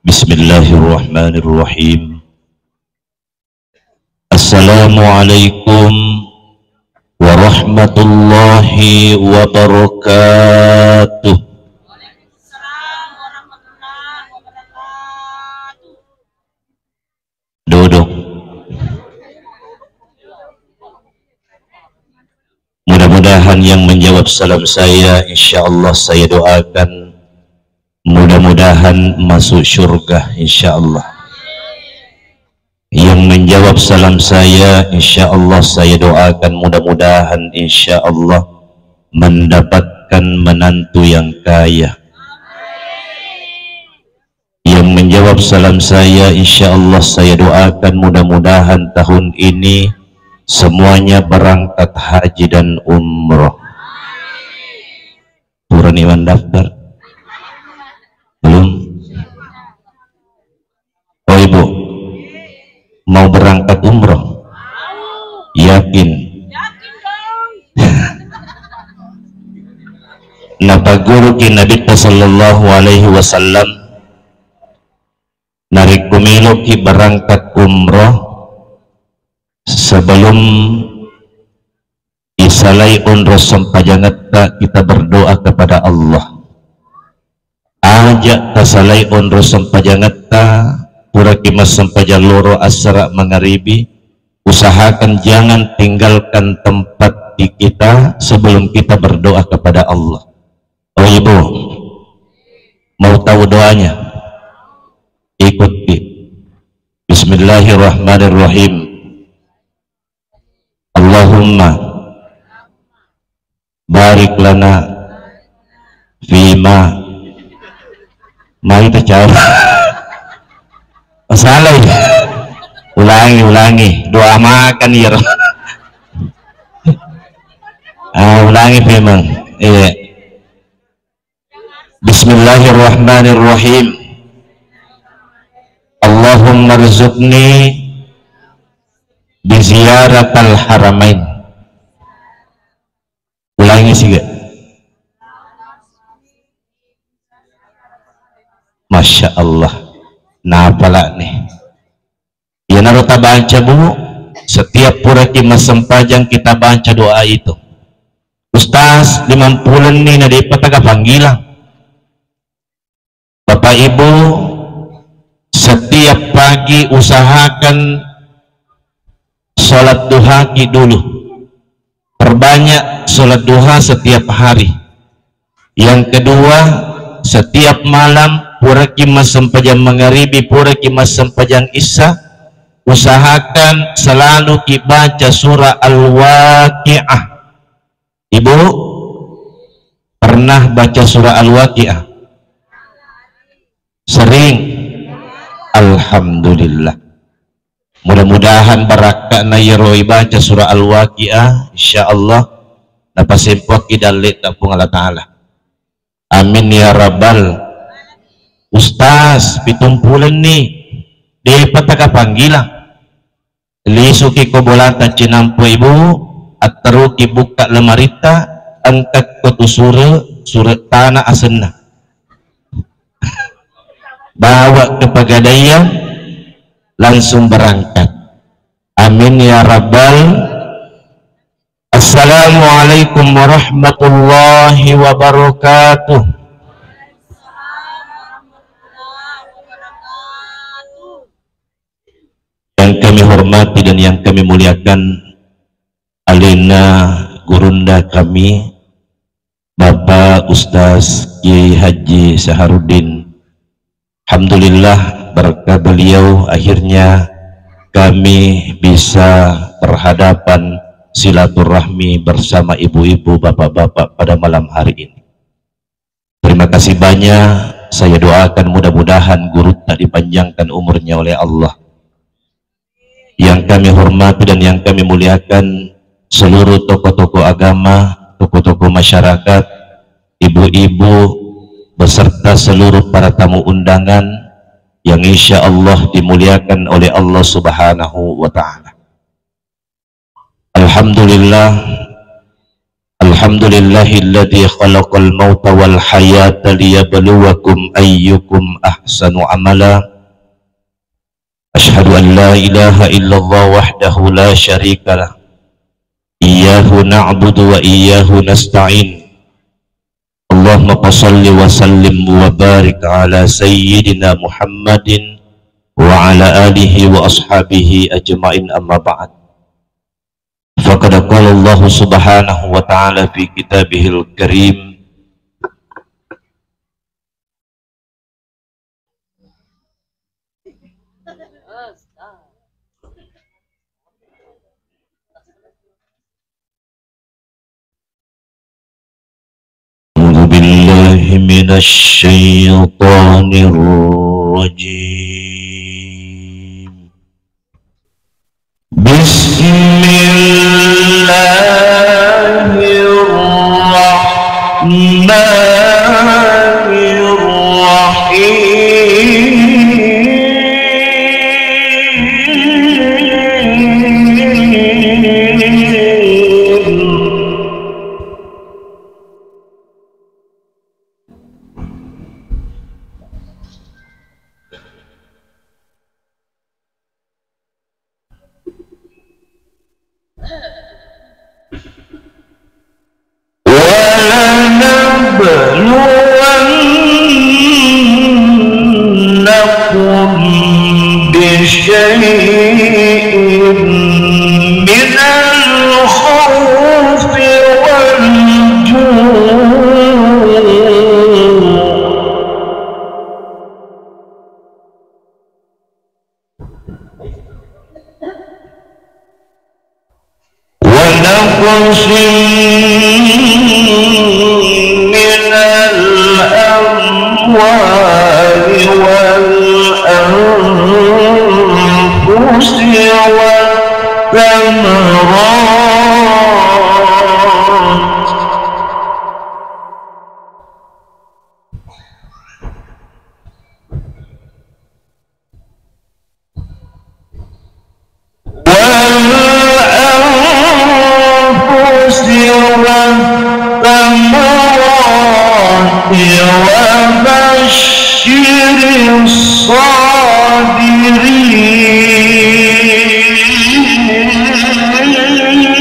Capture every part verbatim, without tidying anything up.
Bismillahirrahmanirrahim. Assalamualaikum warahmatullahi wabarakatuh. Duduk. Mudah-mudahan yang menjawab salam saya, insya Allah saya doakan, mudah-mudahan masuk surga, insya Allah. Yang menjawab salam saya, insya Allah saya doakan, mudah-mudahan, insya Allah mendapatkan menantu yang kaya. Yang menjawab salam saya, insya Allah saya doakan, mudah-mudahan tahun ini semuanya berangkat haji dan umroh. Purani mendaftar? Belum? Oh, Ibu, mau berangkat umroh? Yakin? Napagguruki Nabitta sallallahu alaihi wasallam, narekko meloki berangkat umroh, sebelum isalai onro sempajangetta, kita berdoa kepada Allah. Aja tasalai onro sempajangetta, puraki massempajang loro, assara, mangaribi, usahakan jangan tinggalkan tempat di kita sebelum kita berdoa kepada Allah. Oh, Ibu, mau tahu doanya? Ikuti. Bismillahirrahmanirrahim. Allahumma barik lana fima. Mari kita jawab. Oh, salah ya? Ulangi, ulangi. Doa makan ya. Ah, ulangi memang. Iya. Bismillahirrahmanirrahim. Allahumma rzuqni bi ziyaratal haramain. Ulangi siga. Masya Allah. Napala nih. Iyanaro tabaca, Bu, setiap puraki massempajang kita baca doa itu. Ustaz, limampulenni na depa taga panggilang. Bapak Ibu, setiap pagi usahakan sholat duhaki dulu. Perbanyak sholat duha setiap hari. Yang kedua, setiap malam puraki massempajang mangaribi, puraki massempajang isya, usahakan selalu ki baca surah Al-Waqiah. Ibu pernah baca surah Al-Waqiah? Sering. Alhamdulillah. Mudah-mudahan barakka'na iyaro ibaca surah Al-Waqiah, insya Allah napasempoki dalleta Puang Allah Ta'ala. Amin ya rabbal. Ustaz, pitumpulenni, depa taga panggilang. Lisuki ko bolata cinampe, Ibu, atteruki bukka lemaritta, engka ko tu sure, sure tana asenna. Bawa ke Pegadaian, langsung berangkat. Amin ya rabbal. Assalamualaikum warahmatullahi wabarakatuh. Yang kami hormati dan yang kami muliakan, alena gurunda kami, Bapak Ustaz Kiai Haji Saharuddin. Alhamdulillah, berkat beliau akhirnya kami bisa berhadapan silaturahmi bersama ibu-ibu, bapak-bapak pada malam hari ini. Terima kasih banyak. Saya doakan mudah-mudahan gurutta dipanjangkan umurnya oleh Allah. Yang kami hormati dan yang kami muliakan, seluruh tokoh-tokoh agama, tokoh-tokoh masyarakat, ibu-ibu, beserta seluruh para tamu undangan yang insya Allah dimuliakan oleh Allah Subhanahu wa Ta'ala. Alhamdulillah, alhamdulillah. Alhamdulillahilladzi khalaqal mauta wal hayata liyabluwakum ayyukum ahsanu amala. Asyhadu an la ilaha illallah wahdahu la syarika lah. Iyyahu na'budu wa iyyahu nasta'in. Allahumma fasalli wa sallim wa barik ala sayyidina Muhammadin wa ala alihi wa ashabihi ajma'in, amma ba'd. Faqad qala Allahu subhanahu wa ta'ala fi kitabihil karim, أعوذ بالله من الشيطان الرجيم. بسم الله الرحمن الرحيم. ولنبلونكم بشيء من الخوف والجوع ونقص من الأموال والأنفس والثمرات. والأنفس والثمرات وبشر الصابرين. الذين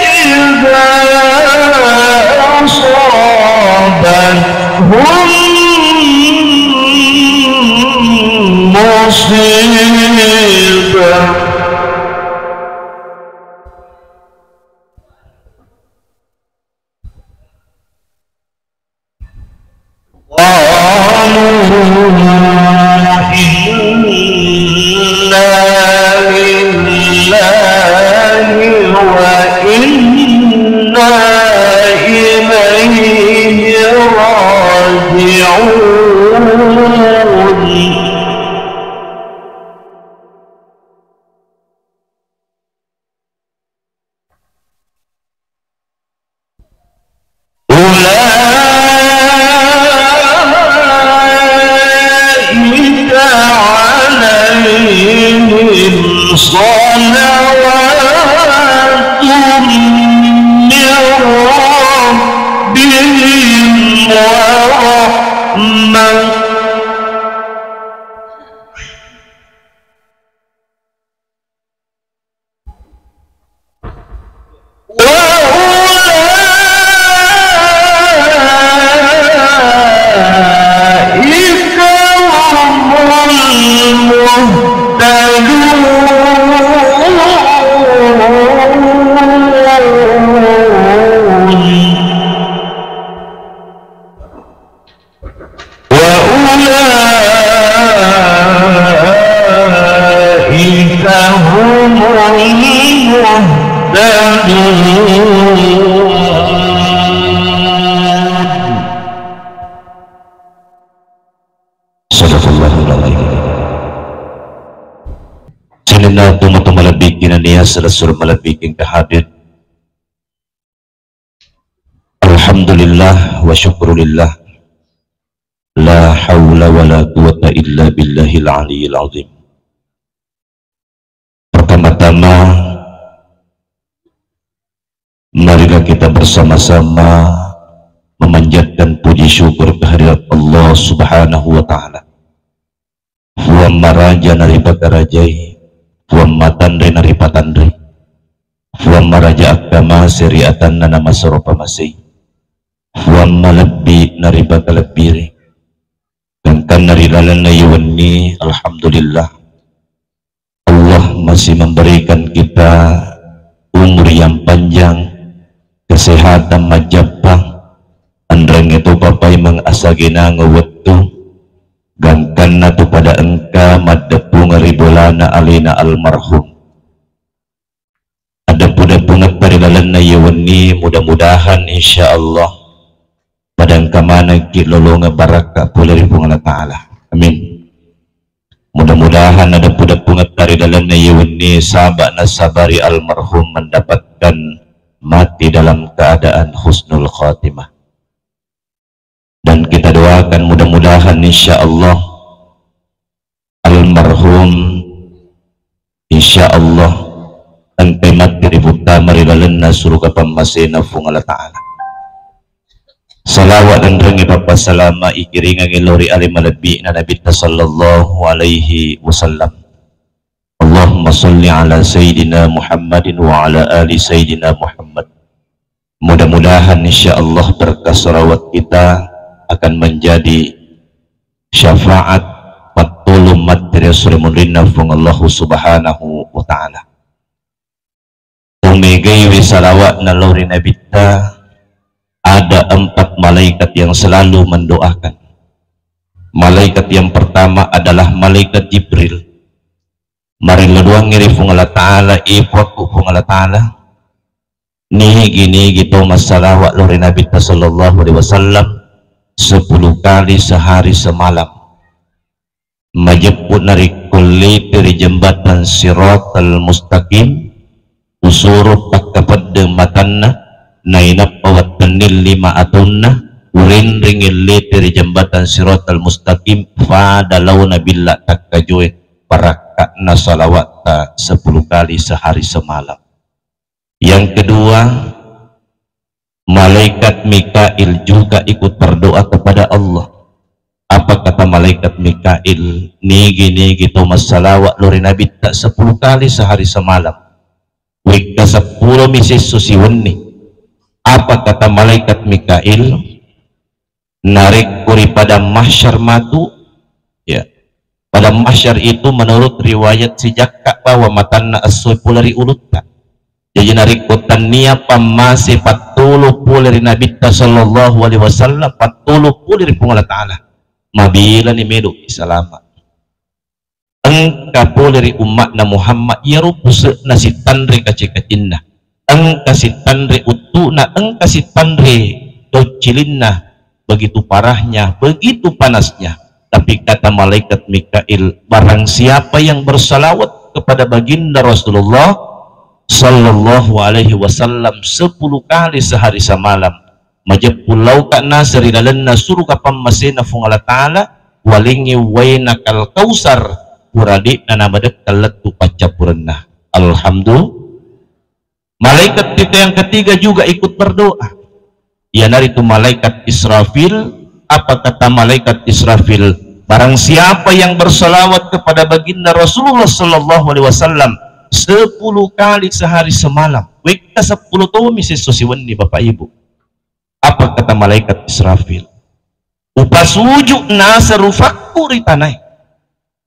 إذا أصابتهم مصيبة قالوا إنا لله وإنا إليه راجعون. أولئك عليهم صلوات من ربهم ورحمة. وأولئك هم المهتدون. وأولئك هم المهتدون. صدق الله العظيم. Sininna tomatoa malebbi'e nennia silessureng malebbi'e engka hadir. Alhamdulillah wa syukrulillah. La haula wa la quwata illa billahil aliyil azim. Pertama-tama, marilah kita bersama-sama memanjatkan puji syukur kehadirat Allah Subhanahu wa Ta'ala. Puang maraja naripakarajai, puang matanre naripatanre, puang maraja akkamase ri atanna namasero pamasei, puang malebbi naripakalebbiri. Gangkanna ri lalenna iye wenni, alhamdulillah, Allah masih memberikan kita umur yang panjang, kesehatan majjappa, enrengnge topa paimeng asagenangeng wettu, gangkanna tu pada engka maddeppungeng ri bolana alena almarhum. Addeppu-deppungetta ri lalenna iye wenni, mudah-mudahan insya Allah pada engka manengki lolongeng barakka pole ri Puang Allah Ta'ala. Amin. Mudah-mudahan addeppu-deppungetta ri lalenna iye wenni saba nasabari almarhum mendapatkan mati dalam keadaan husnul khatimah. Dan kita doakan mudah-mudahan insya Allah almarhum insya Allah engkai matti riputtama ri lalenna suruga pammasena Puang Allah Ta'ala. Salawat dan rengnge pappasalama ikiringangi lao ri ale malebbi'na Nabitta sallallahu alaihi wasallam. Allahumma salli ala Sayyidina Muhammadin wa ala ali Sayyidina Muhammad. Mudah-mudahan insya Allah berkah salawat kita akan menjadi syafaat pattulung matti ri esso ri munrinna Puang Allahu Subhanahu wa Ta'ala. Tomegaiwi salawatna lao ri Nabitta, ada empat malaikat yang selalu mendoakan. Malaikat yang pertama adalah malaikat Jibril. Marilluduangngi ri Puang Allah Ta'ala, e Puakku Puang Allah Ta'ala, nigi-nigi to massalawa lao ri Nabitta sallallahu alaihi wasallam sepuluh kali sehari semalam. Majeppu narekko lete ri jembatan Siratal Mustaqim, usuro pakkapeddeng matanna, nainappa wettenning lima ataunna, urenrengi lete ri jembatan Siratal Mustaqim, fada laona billa takkajoe, barakka'na salawatta sepuluh kali sehari semalam. Yang kedua, malaikat Mikail juga ikut berdoa kepada Allah. Apa kata malaikat Mikail? Nigi-nigi to massalawa lao ri Nabitta sepuluh kali sehari semalam. Wekka seppulo mi sesso siwenni. Apa kata malaikat Mikail? Narekko ri padang mahsyar matu, ya, padang mahsyar itu menurut riwayat sijakka bawa matanna essoe pole ri ulutta. Jaji narekko tannia pammase pattolo pole ri Nabitta sallallahu alaihi wasallam, pattolo pole ri Puang Allah Ta'ala, mabilani meloki salama. Engka pole ri umma'na Muhammad iyaro puse'na sittanre kace-kacinna, engka sittanre uttu'na, engka sittanre doccilinna, begitu parahnya, begitu panasnya. Tapi kata malaikat Mikail, barang siapa yang bersalawat kepada baginda Rasulullah sallallahu alaihi wasallam sepuluh kali sehari semalam, majeppu lauka naseng ri lalenna suruga pammasena Puang Allah Ta'ala, walengngi waena Kal Kausar, pura de'na namadekka lettu paccappurenna. Alhamdulillah. Malaikat kita yang ketiga juga ikut berdoa. Iyanaritu malaikat Israfil. Apa kata malaikat Israfil? Barang siapa yang bersalawat kepada baginda Rasulullah sallallahu alaihi wasallam sepuluh kali sehari semalam. Wekka seppulo tomi sesso siwenni, Bapak Ibu. Apa kata malaikat Israfil? Upasuju naseng rufakku ri tanae.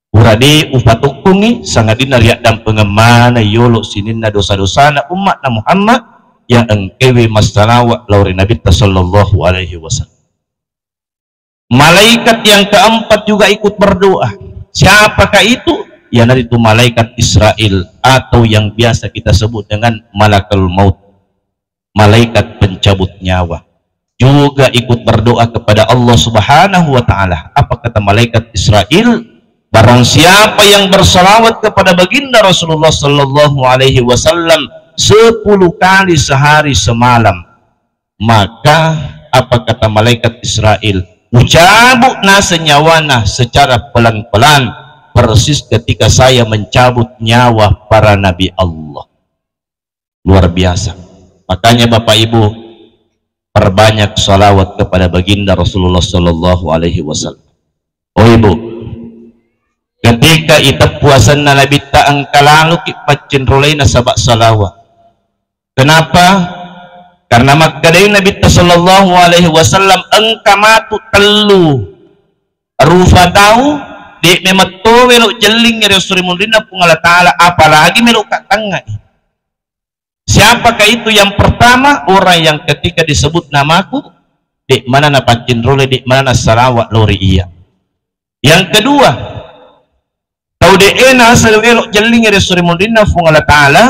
Pura de upatokkongi, sangadinna riaddampengeng maneng yolo sininna dosa-dosana umma'na Muhammad yang engkewe massalawa lao ri Nabitta sallallahu alaihi wasallam. Malaikat yang keempat juga ikut berdoa. Siapakah itu? Iyanaritu malaikat Israil atau yang biasa kita sebut dengan malakal maut, malaikat pencabut nyawa, juga ikut berdoa kepada Allah Subhanahu wa Ta'ala. Apa kata malaikat Israil? Barang siapa yang bersalawat kepada baginda Rasulullah sallallahu alaihi wasallam sepuluh kali sehari semalam, maka Apa kata malaikat Israel? Ucabut naseng nyawana secara pelan-pelan, persis ketika saya mencabut nyawa para nabi Allah. Luar biasa. Makanya Bapak Ibu, perbanyak salawat kepada baginda Rasulullah sallallahu alaihi wasallam. Oh Ibu, ketika iteppu asenna Nabitta engka laluki paccinrolai nasaba salawat. Kenapa? Karena makkedai Nabitta sallallahu alaihi wasallam, engka matu tellu rufa tau de' memetto melo jelling ri esso ri munrinna Puang Allah Ta'ala, apalagi melo kattangngai. Siapakah itu? Yang pertama, orang yang ketika disebut namaku, de' mana napaccinrolai, de' mana nassalawa lao ri iyya. Yang kedua, tau de' e naseng melo jelling ri esso ri munrinna Puang Allah Ta'ala,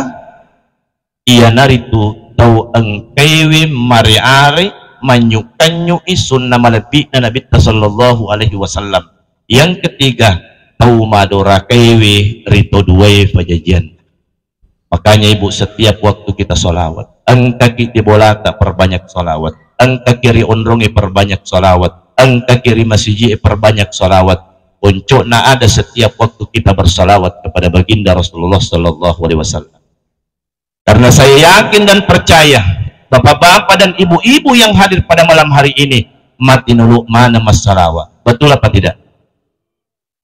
iyanaritu tau engkaiwi mare-are manyukkannyui sunna malebbi'na Nabitta sallallahu alaihi wasallam. Yang ketiga, tau madorakaiwi ri to duae pajajian. Makanya Ibu, setiap waktu kita salawat, engkaki di bolata perbanyak salawat, engkaki ri onronge perbanyak salawat, engkaki ri masiji e perbanyak salawat. Puncukna ada setiap waktu kita bersalawat kepada baginda Rasulullah sallallahu alaihi wasallam. Karena saya yakin dan percaya, bapak-bapak dan ibu-ibu yang hadir pada malam hari ini, mati nulu mana massalawa. Betul apa tidak?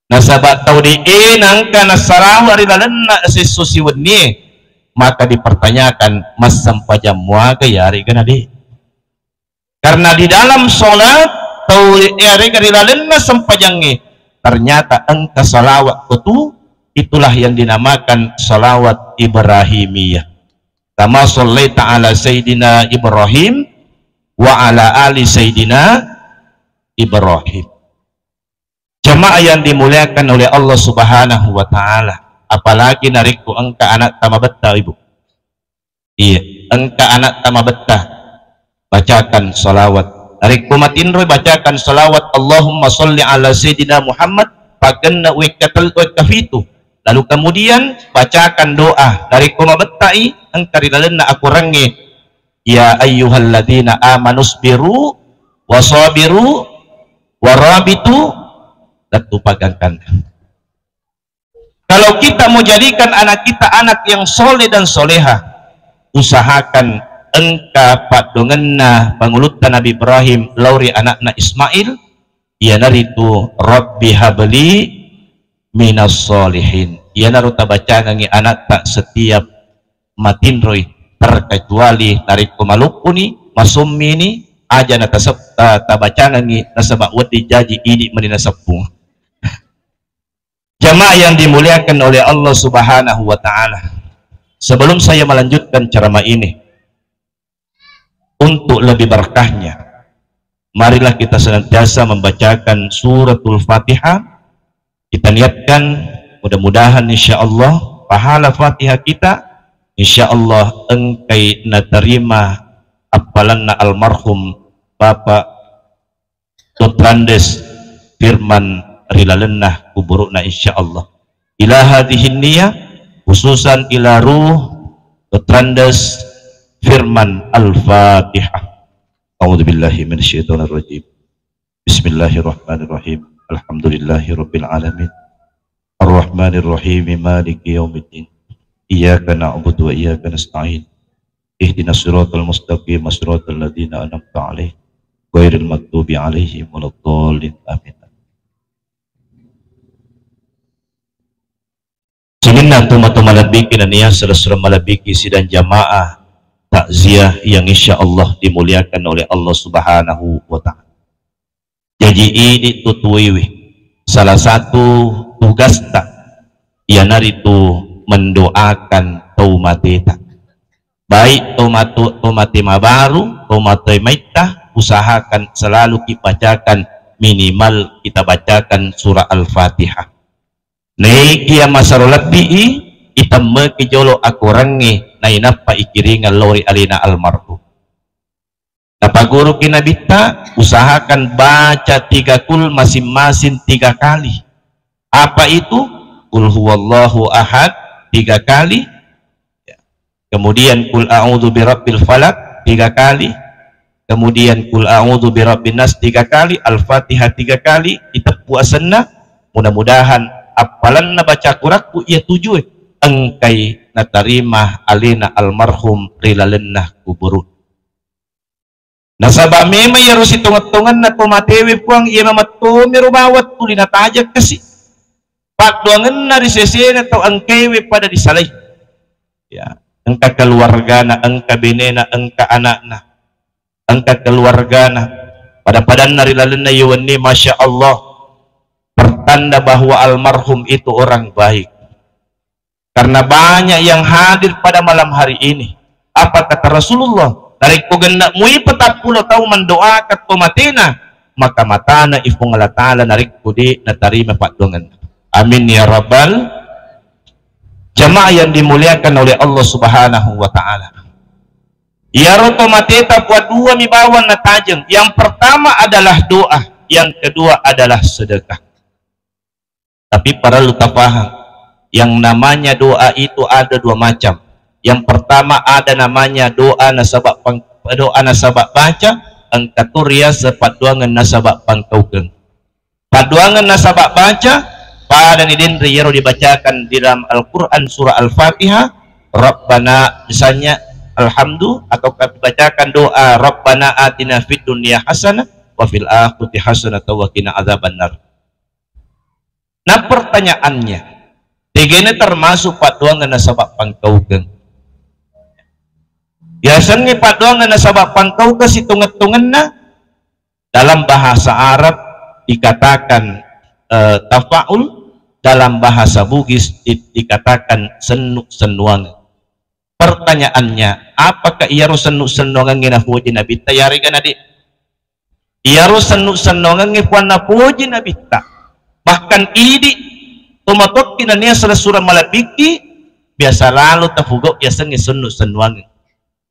Nasaba tau de' e nangka nassalawa ri lalenna siesso siwennie, maka dipertanyakan, massempajang muaga yarega na de'? Karena di dalam sholat, tau yarega ri lalenna sempajangnge, ternyata engka salawat ko tu, itulah yang dinamakan salawat Ibrahimiyah. Kama shallaita ala Sayyidina Ibrahim wa ala ali Sayyidina Ibrahim. Jamaah yang dimuliakan oleh Allah Subhanahu wa Ta'ala, apalagi narekko engka anatta mabetta, Ibu. Iya, engka anatta mabetta, bacakan salawat. Narekko matinroi, bacakan salawat, Allahumma sholli ala Sayyidina Muhammad, pagenna wekka tel-, wekka fitu. Lalu kemudian bacakan doa. Narekko mabettai, engka ri lalenna akorangnge, ya ayyuhalladzina amanusbiru wasabiru warabitu, lettu pagangkanna. Kalau kita mau jadikan anak kita anak yang soleh dan soleha, usahakan engka paddongenna pangulutta Nabi Ibrahim lao ri anakna Ismail, iyanaritu, Rabbi habli minas solihin. Iyanaro tabacangengngi anatta setiap matinroi, terkecuali narekko maluppuni, masommini, aja natasep-, ta-, tabacangengngi nasaba wedding jaji idi mani naseppung. Jamaah yang dimuliakan oleh Allah Subhanahu wa Ta'ala, sebelum saya melanjutkan ceramah ini, untuk lebih berkahnya, marilah kita senantiasa membacakan Suratul Fatihah. Kita niatkan, mudah-mudahan insya Allah pahala Fatihah kita, insya Allah engkai naterima appalanna almarhum Bapak Dotrandes Firman ri lalenna kuburu'na, insya Allah. Ila hadhihi niyah, khususan ila ruh Dotrandes Firman. Al-Fatihah. A'udzubillahi minasyaitonirrajim. Bismillahirrahmanirrahim. Alhamdulillahirabbil alamin. Arrahmanirrahim. Maliki yaumiddin. Iyyaka na'budu wa iyyaka nasta'in. Ihdinas siratal mustaqim, siratal ladzina an'amta 'alaihim, ghairil maghdubi 'alaihim waladdallin. Amin. Sininna tomatoa malebbiki nennia sura-sura malebbiki sidang jamaah takziah yang insya Allah dimuliakan oleh Allah Subhanahu wa Ta'ala. Jaji, idi tu tuiwi, salah satu tugasta iyanaritu mendoakan tau mateta. Baik tau matu-, tau mate mabaru, tau mate maitta, usahakan selalu kibacakan, minimal kita bacakan surah Al-Fatihah. Naekiya masero lebbii, itemmeki jolo akorangnge, nainappa ikiringeng lao ri alena almarhum. Napaguruki Nabitta, usahakan baca tiga kul masing-masing tiga kali. Apa itu? Kul huwallahu ahad tiga kali. Ya. Kemudian kul a'udzu birabbil falaq tiga kali. Kemudian kul a'udzu birabbin nas tiga kali, Al-Fatihah tiga kali, iteppu asenna. Mudah-mudahan appalanna baca kurakku iya tujue engkai natarima alena almarhum ri lalenna kuburu. Nasaba memang iyaro sitongeng-tongenna to matewe Puang, iya mamettomiro bawang tuli natajeng kasi. Paddoangenna ri sesena tau engkaewe pada disalai. Ya, engka keluargana, engka benena, engka anakna, engka keluargana. Pada-padanna ri lalenna iya wenni, Masya Allah, pertanda bahwa almarhum itu orang baik. Karena banyak yang hadir pada malam hari ini. Apa kata Rasulullah? Narekko genna mui patappulo tau mendoakan to matena, maka matana i Puang Allah Ta'ala narekko de natarima paddoangenna. Amin ya rabbal jamaah yang dimuliakan oleh Allah Subhanahu wa Ta'ala. Iyaro to mateta Puang, dua mi bawang natajeng. Yang pertama adalah doa, yang kedua adalah sedekah. Tapi parellu tapaham, yang namanya doa itu ada dua macam. Yang pertama ada namanya doa nasaba pang-, doa nasaba baca, engka to riaseng paddoangeng nasaba pangkaukeng. Paddoangeng nasaba baca, padani denre iyaro dibacakan di dalam Al-Quran surah Al-Fatihah, Rabbana, misalnya, Alhamdu, atau dibacakan doa, Rabbana atina fid dunya hasanah, wa fil akhirati hasanah, wa qina adzabannar. Nah, pertanyaannya, tegana termasuk paddoangeng nasaba pangkaukeng? Yasengnge paddoangeng nasaba pangkaukeng sitongeng-tongenna, dalam bahasa Arab dikatakan, eh, tafaul, dalam bahasa Bugis di-, dikatakan sennu-sennuangeng. Pertanyaannya, apakah iyaro sennu-sennuangengnge napoji Nabitta? Yarega nadi, iyaro sennu-sennuangengnge Puang napoji Nabitta. Bahkan idi, tomatokki nennia sura-sura malebbikki, biasa lalo tapugau yasengnge sennu-sennuangeng.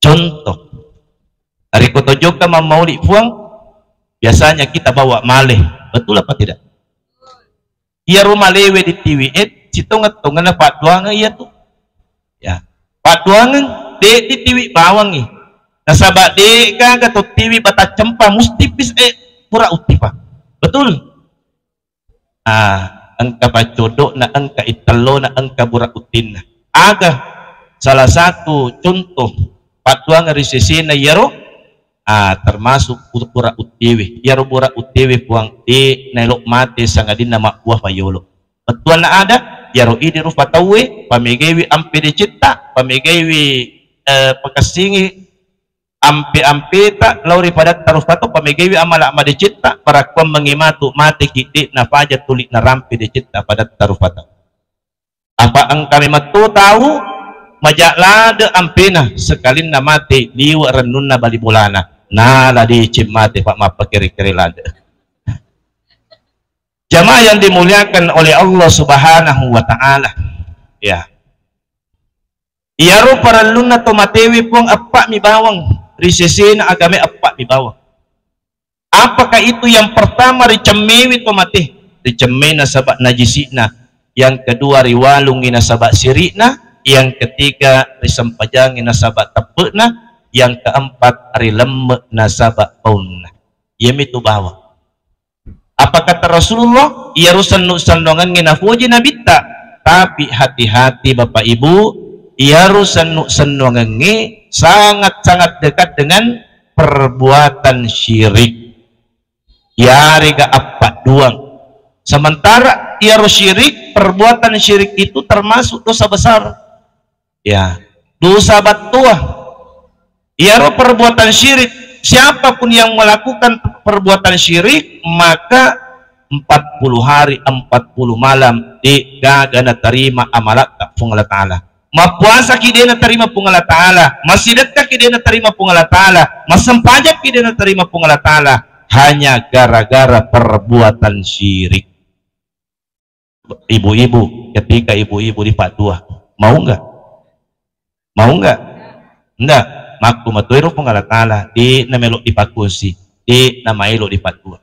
Contoh, narekko tojokka mammauli Puang, biasanya kita bawa male. Betul apa tidak? Iyaro malewe ditiwi e, sitongeng-tongenna paddoangeng iyatu. Ya. Paddoangeng, de ditiwi bawangngi. Nasaba de gaga to tiwi batang cempa, musti pis e pura uttipa. Betul? Ah, engka paccoddo'na, engka ittellona, engka bura uttinna. Aga salah satu contoh paddoangeng ri sesena iyaro, ah, termasuk bu-, bura uttiwe. Iyaro bura uttiwe, Puang, de naelo mate sangadinna mabbua fayolo. Bettuanna ada, iyaro idi rufa tauwe, pamegaiwi ampe decetta, pamegaiwi, eh, pakessingi ampe-ampeta lao ri padatta rufa tau, pamegaiwi amala madecetta, parakkuammengngi matu, mateki de nafaja tuli narampe decetta padatta rufa tau. Apa engka memetto tau maja lade ampena, sekalinna mate liwe rennunna bali bolana, nala deceng mate, Pak, mappakere-kere lade. Jamaah yang dimuliakan oleh Allah Subhanahu wa Ta'ala. Ya. Iyaro parellunna to matewe, Puang, eppa mi bawang ri sesena agamae, eppa mi bawang. Apakah itu? Yang pertama, ricemmewi to mate, ricemmei nasaba najisi'na. Yang kedua, riwalungi nasaba siri'na. Yang ketiga, risempajangi nasaba teppe'na. Yang keempat, rilemme nasaba paunna. Iyamitu bawang. Apa kata Rasulullah? Iyaro sennu-sennuangengnge napoji Nabitta. Tapi hati-hati, Bapak Ibu, iyaro sennu-sennuangengnge sangat-sangat dekat dengan perbuatan syirik. Yarega appadduang. Sementara iyaro syirik, perbuatan syirik itu termasuk dosa besar. Ya, dosa battoa. Iyaro perbuatan syirik, siapapun yang melakukan perbuatan syirik, maka empat puluh hari, empat puluh malam, de gaga natarima amalatta Puang Allah Ta'ala. Mappuasaki de natarima Puang Allah Ta'ala, masidekkaki de natarima Puang Allah Ta'ala, masempajakki de natarima Puang Allah Ta'ala, hanya gara-gara perbuatan syirik. Ibu-ibu, ketika ibu-ibu dipaddua, mau nggak? Mau nggak? Nggak. Makku matoiro Puang Allah Ta'ala, de namelo dipakkusi, de namaelo dipaddua.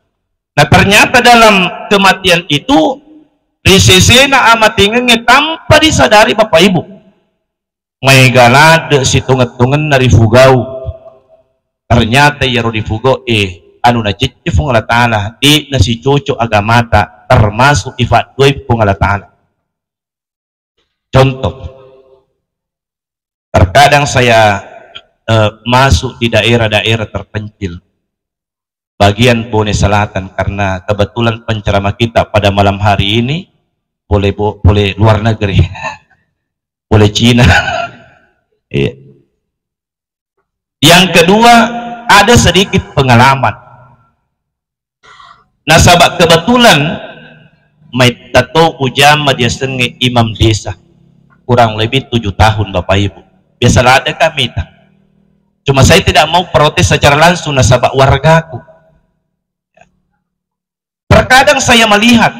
Nah, ternyata dalam kematian itu, ri sesena amatengengnge tanpa disadari Bapak Ibu. Maega ladde sitongeng-tongenna rifugau. Ternyata iyaro rifugo e anu nacecce Puang Allah Ta'ala, de' nasicocok agamata, termasuk ifadduai Puang Allah Ta'ala. Contoh, terkadang saya eh, masuk di daerah-daerah terpencil, bagian Bone Selatan, karena kebetulan penceramah kita pada malam hari ini boleh bo- boleh luar negeri, boleh Cina. Iya. Yang kedua, ada sedikit pengalaman. Nasaba kebetulan maitta to ujama diasengnge imam desa, kurang lebih tujuh tahun, Bapak Ibu. Biasa ladde kami ta. Cuma saya tidak mau protes secara langsung nasaba wargaku. Terkadang saya melihat,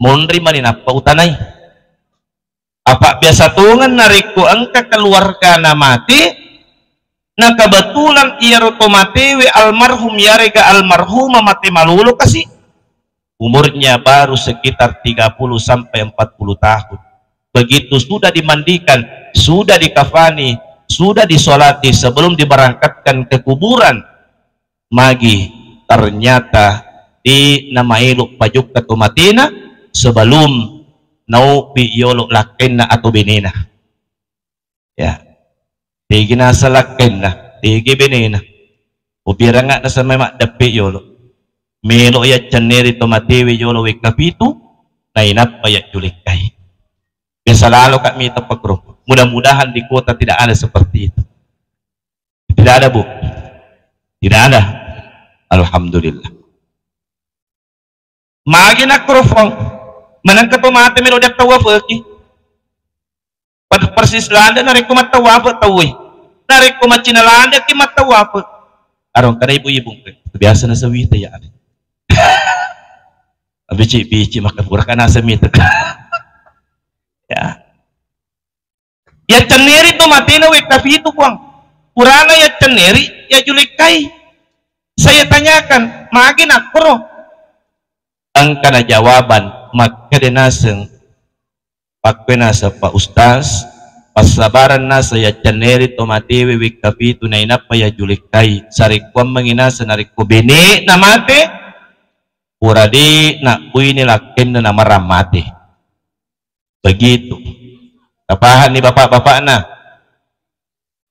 monri mani nappa utanai. Apa biasa tongeng narekko engka keluargana mate, na kebetulan iyaro to matewe almarhum yarega almarhumah mate malolo kasi, umurnya baru sekitar tiga puluh sampai empat puluh tahun. Begitu sudah dimandikan, sudah dikafani, sudah disolati, sebelum diberangkatkan ke kuburan, magi ternyata de' namaelo pajokka to matena sebelum naobbi yolo lakkainna atau benena. Ya. Tegi nasa lakkainna, tegi benena. Upirangnga nasa memang deppe yolo. Melo yaccenneri to matewe yolo wekka pitu, nainappa yajjulekkai. Biasa lalo kak mita pakro. Mudah-mudahan di kota tidak ada seperti itu. Tidak ada, Bu? Tidak ada. Alhamdulillah. Magi nakkoro Puang, manengka to mate melo diattawafeki. Pad- persis landa narekko mattawafe tauwe. Narekko maccina landaki mattawafe. Arong kada ibu-ibu, biasa nasawita ya. Bici-bici maka pura kana semita. Ya. Yaccenneri to matena wekka pitu, Puang. Purana yaccenneri, yajulekkai. Saya tanyakan, magi nakkoro? Engkana jawaban, makkeda naseng, pakkue naseng Pak Ustaz, passabareng naseng yaccenneri to matewe wekka pitu nainappa yajulekkai. Sarekkuammengi naseng narekko bene na mate, pura de nabbuine lakkenna namarang mate. Begitu. Tapahanni bapak-bapakna.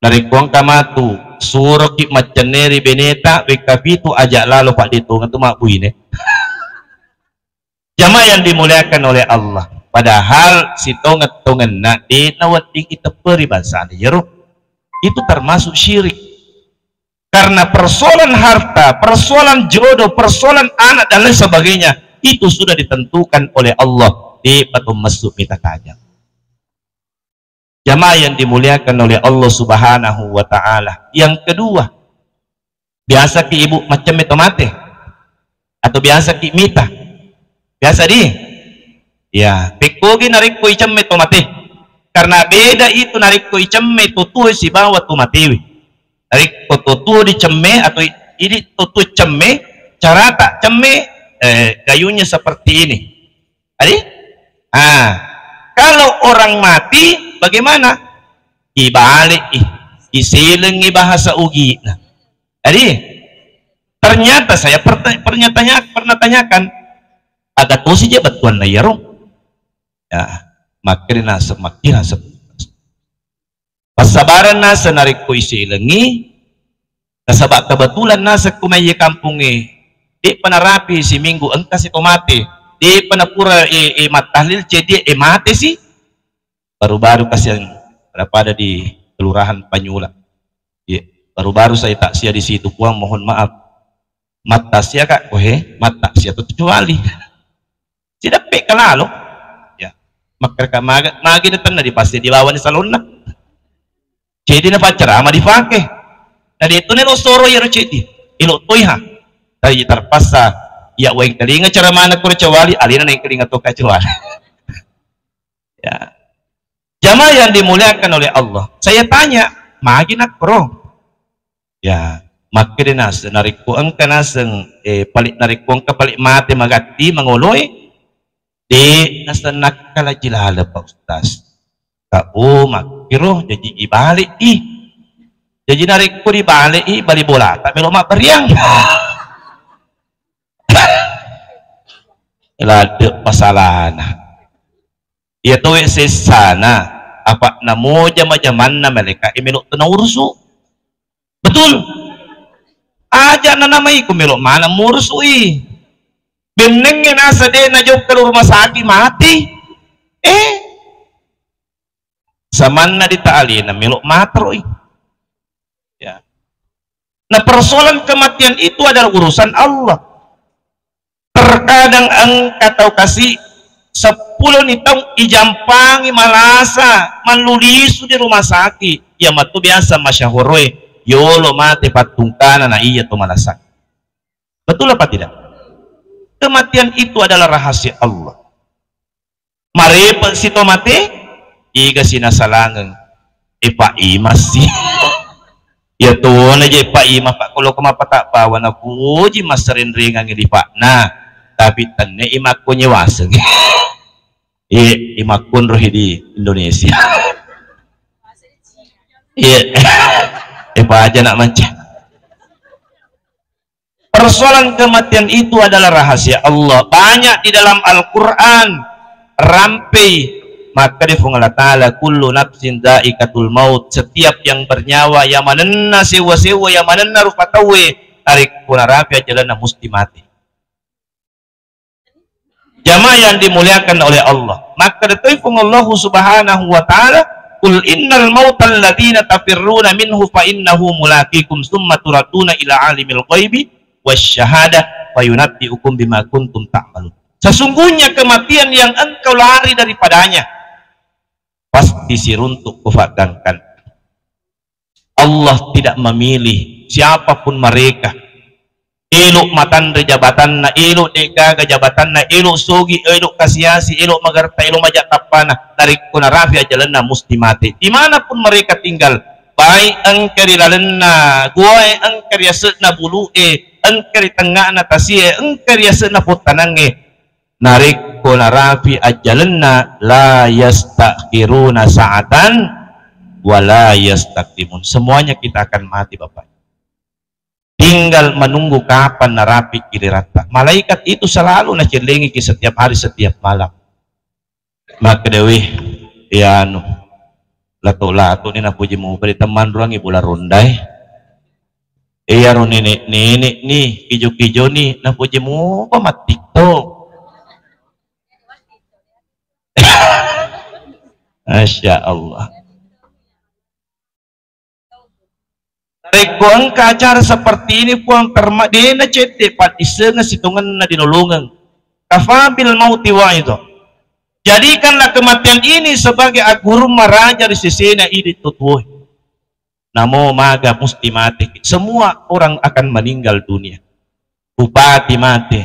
Narekko engka matu, suroki maccenneri beneta, wekka pitu aja lalo paddetongeng tu mabbuine. Jamaah yang dimuliakan oleh Allah. Padahal sitongeng-tongenna de nawedding itepperi bangsana yero. Itu termasuk syirik. Karena persoalan harta, persoalan jodoh, persoalan anak dan lain sebagainya, itu sudah ditentukan oleh Allah. Di patung masuk mita kajang. Jamaah yang dimuliakan oleh Allah Subhanahu wa Ta'ala. Yang kedua, biasa ki ibu macam itu mate? Atau biasa ki mita? Biasa di? Ya, pekkogi narekko icemme to mate. Karena beda itu narekko icemme to tuo sibawa to matewe. Narekko to tuo dicemme atau i- idi to tuo cemme, carata cemme, eh, gayungnya seperti ini. Adi? Ah, kalau orang mati bagaimana? Ibalik, i- isilengi bahasa ugina. Adi? Ternyata saya pernah, pernah tanya, pernah tanyakan, aga tosi je bettuanna iyaro. Ya, makkeda naseng, makkeda naseng. Passabareng naseng narekko isilengi, nasaba kebetulan naseng kumaiye kampungnge, de'pa narapi siminggu engka si to mate, de'pa napura e, e, mattahlil ceddi e mate si, baru-baru kasihan pada di kelurahan Panyula. Iya, baru-baru saya takziah di situ, Puang, mohon maaf. Mattaksiah, Kak, oh, he, mattaksiah tu kecuali. Sideppe kalalo. Ya. Makkerka maga, magi na tenna dipassi di bawani salonna. Ceddi na paccarama dipake. Na de tu nelo soro iyaro ceddi. Ilo toi ha. Tapi terpaksa ya wengkalinga ceramana kuro cawali, alina nengkalinga to kacawali. Ya. Jamaah yang dimuliakan oleh Allah, saya tanya, magi nakkoro? Ya, makkeda naseng, narekko engka naseng, eh, pale-, narekko engka pale mate magatti mangoloe, de naseng nakkalaji laleng, Pak Ustaz. Ka, oh, makkiro, jaji ibalik i. Jaji narekko dibale'i bali bolata, melo mabberiang. Ladde pasalana. Iya towe sessana, apa namo jama-jamanna malaika e melo tena urusu. Betul? Aja nanamai ku melo mana murusui. Bennengnge nasa de najokka rumah sakit mati. Eh, samanna di ta'alina melo matroi. Ya. Nah, persoalan kematian itu adalah urusan Allah. Terkadang engka tau kasi seppulo ni taung ijampangi malasa, mallulisu di rumah sakit. Iya matu biasa masyahoroe, yolo mate pattungkana na iya to malasa. Betul apa tidak? Kematian itu adalah rahasia Allah. Marepe' si to mate, iga si nasalangeng. E, Pak Imam si. Iya tona je Pak Imam, Pak, kalau ko mapata bawa na puji massarenrengang di Pak. Nah, tapi tenne imakko nyewaseng. Iya, imakko rohi di Indonesia. Iya. E, Pak aja nak manca. Persoalan kematian itu adalah rahasia Allah. Banyak di dalam Al-Quran. Rampei. Maka di Fuang Allah Ta'ala, "Kullu nafsin dha'iqatul maut." Setiap yang bernyawa, yang manenna sewa-sewa, yang manenna rupa tauwe, narekko narapi ajalanna musti mati. Jamaah yang dimuliakan oleh Allah. Maka datoi Fuang Allah Subhanahu wa Ta'ala, "Qul innal mautal ladzina tafirruna minhu fa innahu mulaqikum, tsumma turadduna ila alimil ghaibi wasyahadah, fa yunabbiukum bima kuntum ta'malun." Sesungguhnya kematian yang engkau lari daripadanya, pasti siruntuk kufaddangkan. Allah tidak memilih siapapun mereka. Elok matanre jabatanna, elok de'gaga jabatanna, elok sogi, elok kasiasi, elok magerta, elok maja tappana, narekko narapi ajalanna musti mate. Dimanapun mereka tinggal, baik engka ri lalenna goae, engka ri ase'na bulu'e, engka ri tengnga'na tasie, engka ri ase'na pottanangnge, narekko narapi ajjalenna, la yastakhiruna sa'atan wa la yastaqdimun. Semuanya kita akan mati, Bapak. Tinggal menunggu kapan narapi giliratta. Malaikat itu selalu nacellengiki setiap hari, setiap malam. Makkedawi, ya anu, lato-lato ni napuji mupa di temmanruangi bola ronda e. Iyaro nenek-nenek ni, kijo-kijo ni, napoje mupa mattiktok. Masya Allah. Narekko engka acara seperti ini, Puang, terma-, dena cedde paddissenga sitongenna dilolongeng. Kafa bil mauti waidho. Jadikanlah kematian ini sebagai aggurung maraja ri sesena idi tutuoe. Namo maga musti mate. Semua orang akan meninggal dunia. Bupati mate,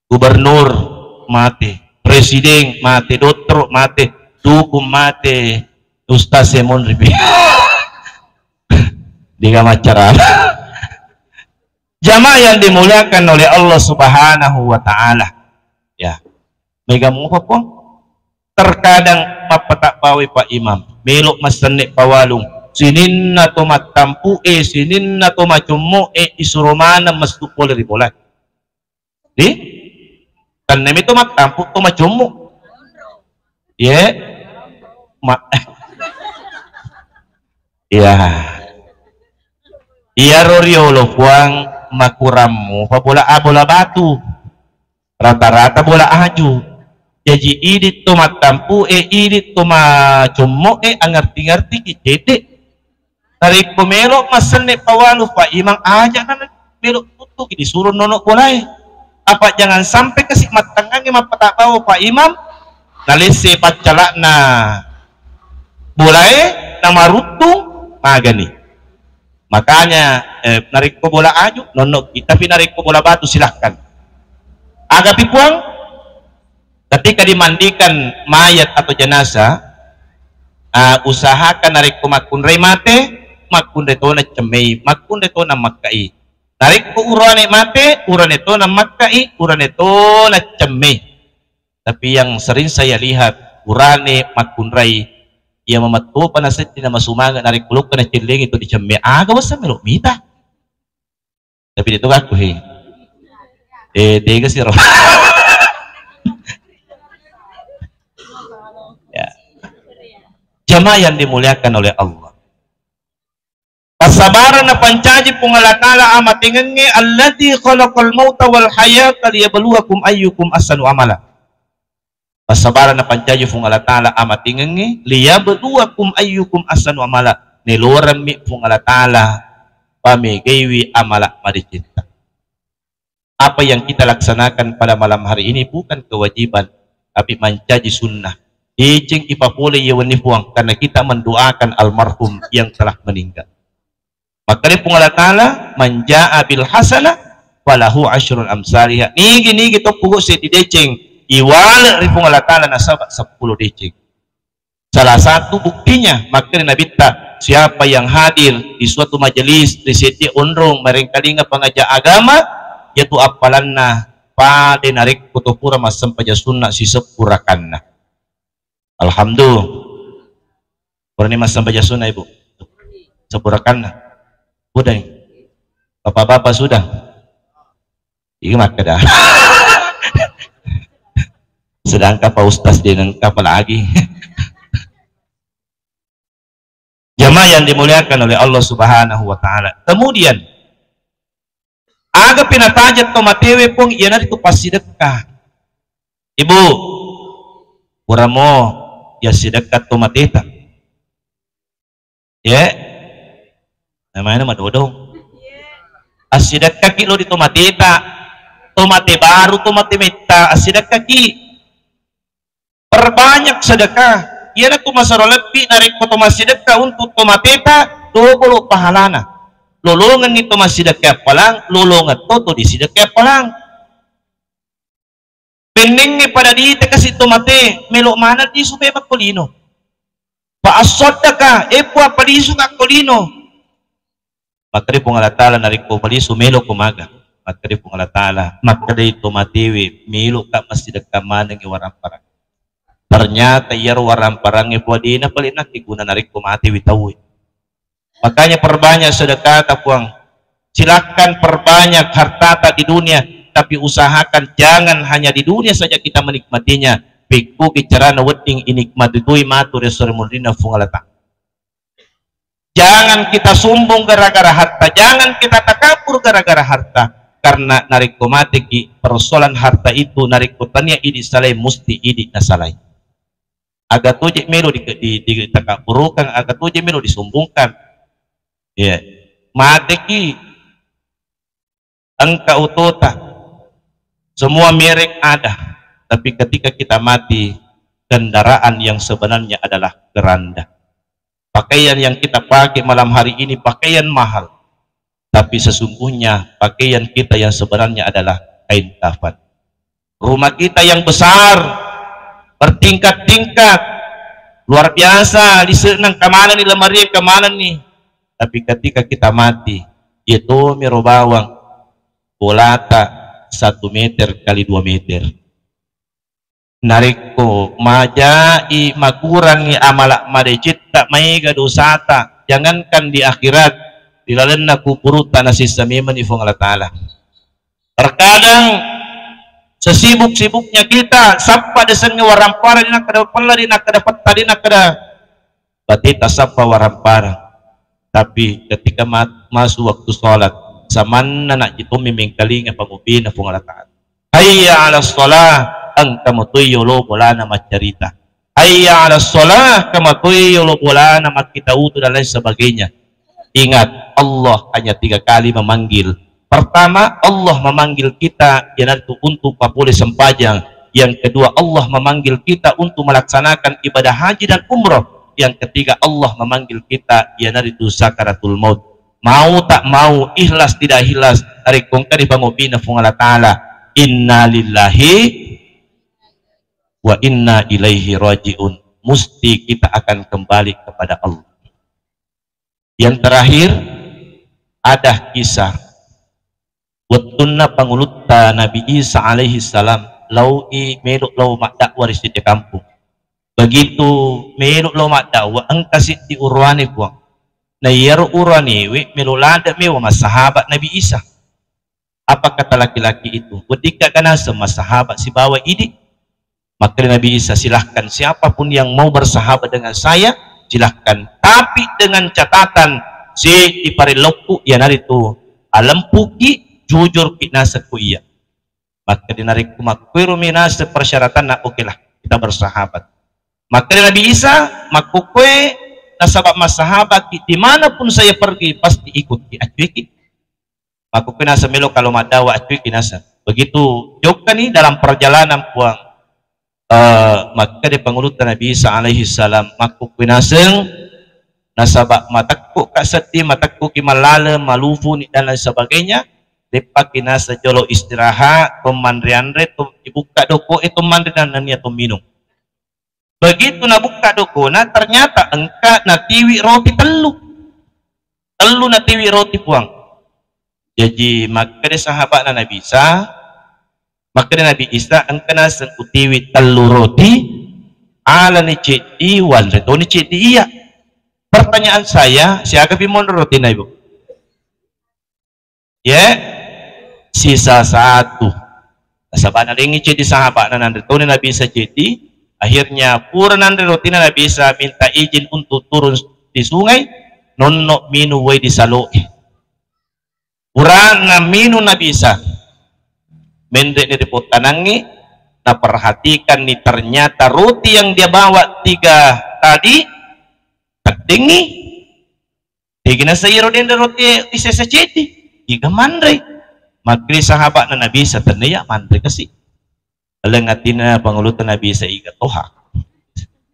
gubernur mate, presiden mate, dottoro mate, dukun mate, ustaz semon ripi. Diga macara. Jamaah yang dimuliakan oleh Allah Subhanahu wa Ta'ala. Ya. Mega mupa, Puang. Terkadang mappatabbawai Pak Imam, melo massenne pawalung, sininna to mattampu'e, sininna to macommo'e, isuro maneng messu pole ri bola. Di? Tennemi to mattampu, to macommo. Ye? Ma-, iya. Iyaro riolo, Puang, makurammu pa bola, a, bola batu. Rata-rata bola aju. Jaji, idi to mattampu'e, idi to macommo'e, angerti-ngertiki cedde. Narekko melo massenne pawalu, Pak Imam, aja na melo tuttuki disuro nono bolae. Apa jangan sampai kasi mattangangnge mappatabbawai Pak Imam, nalesse paccala'na bolae, namaruttung, magani. Makanya, eh, narekko bola aju, nonnoki. Tapi narekko bola batu, silahkan. Agapi, Puang, ketika dimandikan mayat atau jenazah, ah, usahakan narekko makkunrai mate, makkunrai tona cemmei, makkunrai tona makkai. Narekko urane mate, urane tona makkai, urane tona cemmei. Tapi yang sering saya lihat, urane makkunrai, Iya mamettopa nasedding namasumanga narekko lokka nacellengi to dicemme, aga wessa melo mita. Tapi de to gakku he. Eh, tega siro. Ya. Jamaah yang dimuliakan oleh Allah. Passabareng napancaji Puang Allah Ta'ala amatengengnge, alladzi khalaqal mauta wal hayata liyabluwakum ayyukum ahsanu amala. Passabareng napancaji Puang Allah Ta'ala amatengengnge, liyabluwakum ayyukum ahsanu amala. Neloremmi Puang Allah Ta'ala pamegaiwi amala madecetta. Apa yang kita laksanakan pada malam hari ini bukan kewajiban, tapi mancaji sunnah. Deceng ipapole iya wenni Puang, karena kita mendoakan almarhum yang telah meninggal. Makkeda Puang Allah Ta'ala, "Man jaa bil hasanah falahu asyru amsaliha." Nigi-nigi tokko seddi deceng, iwale ri Puang Allah Ta'ala nasaba seppulo deceng. Salah satu buktinya, makkeda Nabitta, siapa yang hadir di suatu majelis, ri seddi onrong, merengkalinga pengajar agama, yaitu appalanna pada narekko to pura massempajang sunna siseppu rakanna. Alhamdulillah. Purani massempajang sunna, Ibu? Seppu rakanna. Udah. Bapak-bapak sudah? Iya makkeda. Sedangkan Pak Ustaz de nengka apalagi. Jamaah yang dimuliakan oleh Allah Subhanahu wa Ta'ala. Kemudian, aga pinatajeng to matewe, Puang, iyanaritu passidekka. Ibu, puramo ya sidekka to mateta. Ye, namanya madodong. Assidekkaki lo di to mateta, to mate baru, to mate metta, assidekkaki. Perbanyak sedekah. Iyanatu masero lebbi narekko to massidekka untuk to mateta, dobolo pahalana. Lolongenni to massidekka appalang, lolongeng to to disidekka appalang. Pennengnge pada diite kasi to mate, melo maneng lisu memang ko lino. Fa assaddaka, e Puang, palisu ka ko lino. Makkeda Puang Allah Ta'ala, narekko malisu melo ko maga? Makkeda Puang Allah Ta'ala, makkeda to matewe, melo ka massidekka maneng waramparang. Ternyata iyaro waramparang e Puang dena paling nakke guna narekko matewi tauwe. Makanya perbanyak sedekah ta Puang. Silakan perbanyak hartata di dunia, tapi usahakan jangan hanya di dunia saja kita menikmatinya. Pekko bicarana wedding inikmati toi matu ri esso ri munrinna Puang Allah Ta'ala. Jangan kita sombong gara-gara harta, jangan kita takabur gara-gara harta. Karena narekko mateki, persoalan harta itu narekko tania idi salai, musti idi nasalai. Aga toje melo di, di, ditakabburukang, aga toje melo disombongkan. Ya. Mateki, engka otota, semua merek ada, tapi ketika kita mati, kendaraan yang sebenarnya adalah keranda. Pakaian yang kita pakai malam hari ini pakaian mahal, tapi sesungguhnya pakaian kita yang sebenarnya adalah kain kafan. Rumah kita yang besar, bertingkat-tingkat, luar biasa, lise'na engka manenni, lemari engka manenni. Tapi ketika kita mati, iya tomiro bawang bolata satu meter kali dua meter. Narekko majai makurangi amala madecetta, maega dosata, jangankan di akhirat, di lalenna kuburutta nasessa memenni Puang Allah Ta'ala. Terkadang sesibuk-sibuknya kita, sappa desengnge waramparang, di nakkeda pella, di nakkeda petta, di nakkeda bateta sappa waramparang. Tapi ketika ma-, masuk waktu sholat, samanna najji tommi mengkalinga pangobina Puang Allah Ta'ala. Hayya 'alas shalah, engka matoi yolo bolana maccarita. Hayya 'alas shalah, engka matoi yolo bolana makkita wudu dan lain sebagainya. Ingat, Allah hanya tiga kali memanggil. Pertama, Allah memanggil kita, iyanaritu untuk papole sempajang. Yang kedua, Allah memanggil kita untuk melaksanakan ibadah haji dan umroh. Yang ketiga, Allah memanggil kita, iyanaritu sakaratul maut. Mau tak mau, ikhlas tidak ikhlas, narekko engka ripangobina Puang Allah Ta'ala, inna lillahi wa inna ilaihi raji'un. Musti kita akan kembali kepada Allah. Yang terakhir, ada kisah. Wettunna pangulutta Nabi Isa alaihi salam, laoi melo lao maddakwa ri sedding kampung. Begitu melo lao maddawa, engka siddi uruane, Puang. Na iyaro uruanewe melo ladde mewa massahabat Nabi Isa. Apa kata laki-laki itu? Weddikka naseng massahabat sibawa idi? Makkeda Nabi Isa, "Silahkan, siapapun yang mau bersahabat dengan saya, silahkan. Tapi dengan catatan, si iparellokku, iyanaritu alempuki, jujurki naseng ku iya." Makkeda, "Narekko makkuero minaseng persyaratanna, okelah, kita bersahabat." Makkeda Nabi Isa, "Makkukue nasaba massahabaki, dimanapun saya pergi, pasti ikutki, accuiki." Makkukue naseng melo kalau maddawa, accuiki naseng. Begitu jokkani dalam perjalanan, Puang, eh, makkeda pangulutta Nabi Isa alaihi salam, "Makkukue naseng, nasaba matekku ka seddi, matekkuki mallaleng, malufuni dan lain sebagainya, deppaki naseng jolo istirahat, to manre-anre, to ibukka doko e, to manre dan nennia to minung." Begitu nabukka dokona, ternyata engka natiwi roti tellu. Tellu natiwi roti, Puang. Jaji makkeda sahabatna Nabi Isa, makkeda Nabi Isa, "Engka naseng utiwi tellu roti, alani ceddi, wanre toni ceddi iya." Pertanyaan saya, siaga pi monro rotina, Ibu? Ye, sisa satu. Nasaba nalengngi ceddi sahabatna, nanre toni Nabi Isa ceddi. Akhirnya pura nanre rotina Nabi Isa, minta izin untuk turun di sungai, nonno minung wai di saloe. Purana minung Nabi Isa, menre ni ripottanangngi, naperhatikan ni ternyata roti yang dia bawa tiga tadi, teddingngi. Tegi naseng iyaro denre roti isessa ceddi, iga manrei. Makkeda sahabatna Nabi Isa, "Tennia manre kasi." Leng atinna pangulutta Nabi Isa, "Iga toha?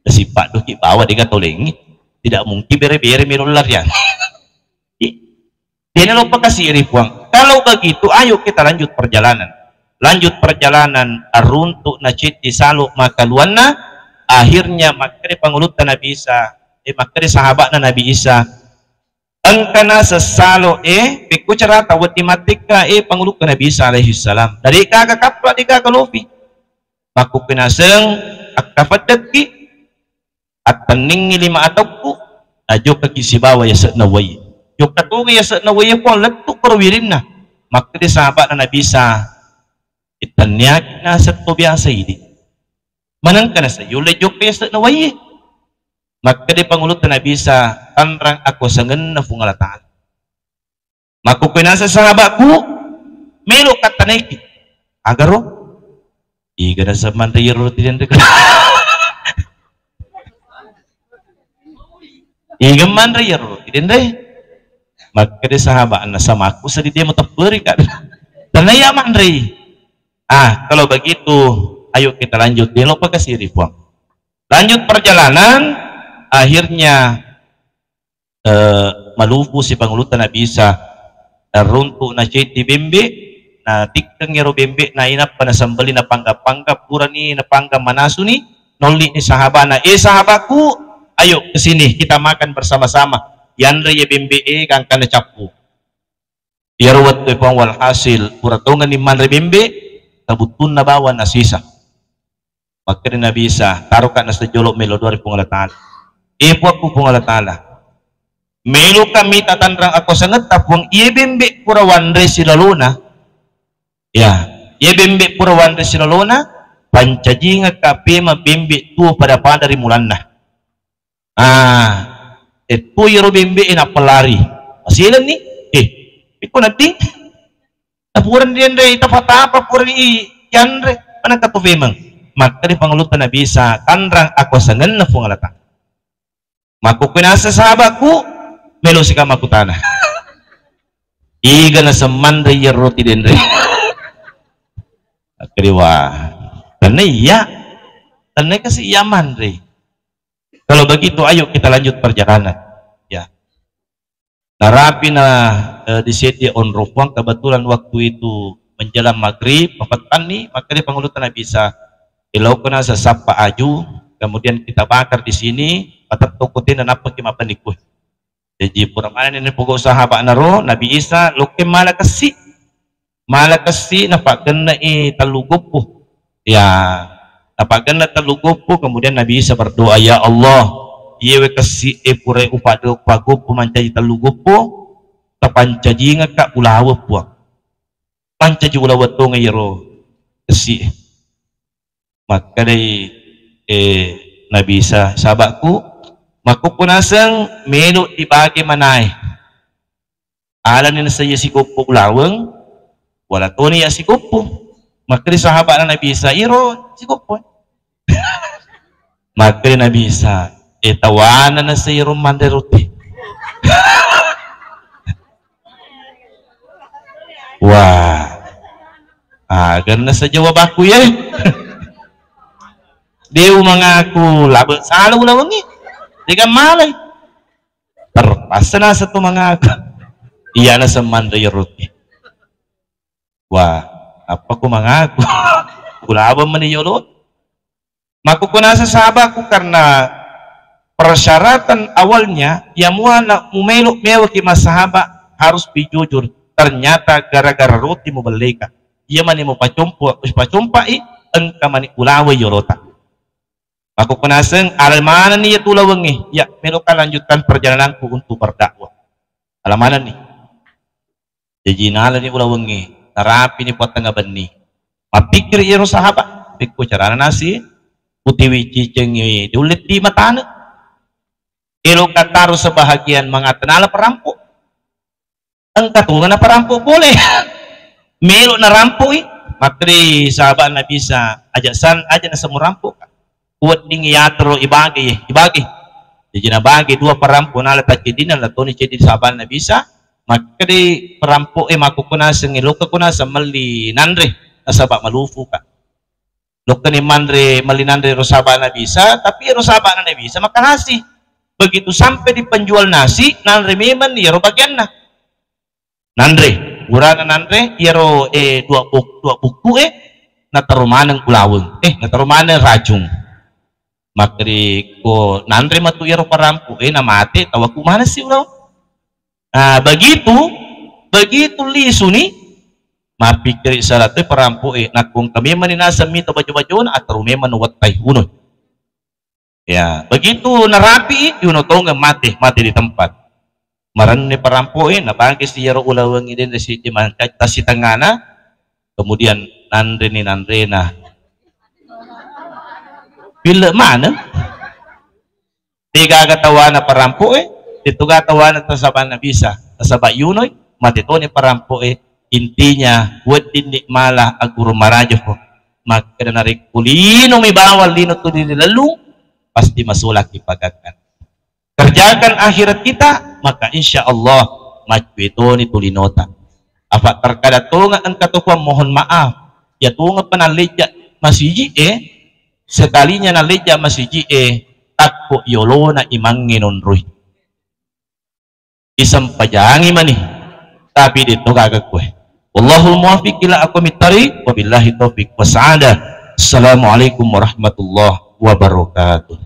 Nasipaddoki bawa dega tolengi. Tidak mungkin bere-bere melo larian." Ih, dena lo pakasiri, Puang. Kalau begitu, ayo kita lanjut perjalanan. Lanjut perjalanan, aruntuk na ceddi salo makaluanna. Akhirnya makkeda pangulutta Nabi Isa, eh, makkeda sahabatna Nabi Isa, "Engka naseng salo e, pekko carata wedding mattekka e pangulukku Nabi Isa alaihi salam. Na degaga kapla, degaga lopi. Makkukue naseng akkafeddekki, attenningngi lima ataukku, najokkaki sibawa yase'na wai. Jokka toga yase'na wai, Puang, lettu koro wirinna." Makkeda sahabatna Nabi Isa, "Ittenniaki naseng to biasa idi. Manengka naseng yulle jokka yase'na wai." Makkeda pangulutta Nabi Isa, "Tanrang akuasangenna Puang Allah Ta'ala." Makkukue naseng sahabatku, "Melo kattanaiki." "Agaro?" "Iga naseng manre iyaro roti denre?" "Iga manre iyaro roti denre?" Makkeda sahabatna, "Samakku seddi de mutepperi ka." "Tennia manrei." Ah, kalau begitu, ayo kita lanjut. Delo pakasiri, Puang. Lanjut perjalanan, akhirnya, eh, malupu si pangulutta Nabi Isa. Runtuk na ceddi bembe, na tikkeng ero bembe na inappa nasembeli, napangga-pangga, purani napangga manasuni, nolli ni sahabana, "Eh, sahabatku, ayo ke sini, kita makan bersama-sama." Yanre ye bembe e, gangkana cappu. Iyaro wettu e, Puang, walhasil pura tongenni manre bembe, tabuttunna bawang nasisa. Makkeda Nabi Isa, "Taroka naseng jolo melo doa ri Puang Allah Ta'ala." "Eh, Puakku Puang Allah Ta'ala, meloka mita tanrang akuasangetta, Puang, iye bembe pura wanre silalona. Ya, iye bembe pura wanre silalona, pancajingekka pema bembe tuo pada-pada ri mulanna." Ah, ettu iyaro bembe e nappa lari. Masilenni, "Eh, ikko nadding? Tapurani dianre, tapa-tapa purani i-, yanre, manakka tu femeng?" Makkeda pangulutta Nabi Isa, "Tanrang akuasangenna Puang Allah Ta'ala." Makkukue naseng sahabatku, melo sika makkutana. "Iga naseng manre iyaro roti denre?" Makkeda, "Wah, tennia iya. Tennia kasi iya manre." Kalau begitu, ayo kita lanjut perjalanan. Ya. Narapi na, eh, disedia onrong Puang, kebetulan waktu itu menjelang maghrib, mapettanni, makkeda pangulutta Nabi Isa, "Elokna sesappa aju, kemudian kita bakar di sini, patettokko tenda nappaki mappenikku." Jaji pura manenni pogau sahabatna ro, Nabi Isa, lokke mala kessi. Mala kessi napaggenne'i tellu goppo. Ya, Tapaggenna tellu goppo, kemudian Nabi Isa berdoa, "Ya Allah, iyewe kessi e pura upade-, upagoppo mancaji tellu goppo, tapancajingekka ulaweng Puang." Pancaji ulaweng tongeng iyaro kessi e. Makkedai, eh, Nabi Isa, "Sahabakku, makkukku naseng melo dibage manae. Alani naseng iya sigoppo ulaweng, wala toni iya sigoppo." Makkedai sahabana Nabi Isa, "Iro sigoppo." Makkedai Nabi Isa, "Eh, tawana naseng iro manre roti." Wah, aganna saja wabakku ye. Dia mangaku labe sala ulawengi. Dia kan malai. Terpaksa nasa tu mangaku. Iya nasa manre roti. Wah, apa ku mangaku? Kulabeng meni yolo. Makkukunasa sahabakku, karena persyaratan awalnya, ya muana mumelo mewaki massahaba harus pi jujur. Ternyata gara-gara roti mubelleka. Iya mani mupacompo, upacompai, engka mani ulaweng yolota. Makkukunaseng, ala manenni iya tu ulawengnge, ya, meloka lanjutkan perjalananku untuk berdakwah. Ala manenni. Jaji nalani ulawengnge, narapini Puang tengnga benni. Mappikkiri iyaro sahaba, pekko carana nasi utiwi cicengngi diulle ti matane. Eloka taro sebahagian mangata nala perampo. Engka tongeng naparampo pole. Melo narampoi, makkedi sahabat Nabi Isa, aja san, aja nasemmu rampoka. Wedding yatoro ibage, ibage. Jaji nabage dua parampo, nala taccedinna, natoni ceddi sahabat Nabi Isa. Makkedi parampo e, makkukku naseng, lokka ku naseng melli nanre, nasaba malufuka. Lokkani manre, melli nanre ro sahabat Nabi Isa, tapi ro sahabat Nabi Isa makan nasi. Begitu sampai di penjual nasi, nanre memang iyaro bagianna. Nanre, burana nanre iyaro, eh, dua buk-, dua bukku e, nataro maneng ulaweng, eh, nataro maneng racung. Makkedi ko nanre matu iyaro parampo e, namate, tawaku maneng si ulaweng. Nah, begitu, begitu lisuni, mappikkiri sala toi parampo e, nakko engka memang ni naseng mita bajo-bajona, atau memang wettai uno. Ya, begitu narapi, yuno tongeng mate, mate di tempat. Marenne parampo e, nabage si iyaro ulawengnge, de' nasiddi mangkacca sitengana, kemudian nanreni nanrena. Pille maneng. Degaga tawana parampo e, detuga tawana tasabanna bisa, tasaba yunoi, mate toni parampo e. Intinya, wedding ni mala aguru maraja ko. Makkeda narekko linomi bawang lino tuli ri lellung, pasti masolaki pagangkan. Kerjakan akhirat kita, maka insya Allah maccue toni tulinota. Apa terkadang tonga engka to kuang mohon maaf, ya tonga pa nalleja masiji e, sekalinya nalleja masiji e, takko yolona imangnge nonroi. Isempajangi mani, tapi de to gaga kue. Wallahul muwaffiq ila aqwamit thariq, wabillahi taufiq wasa'adah. Assalamualaikum warahmatullahi wabarakatuh.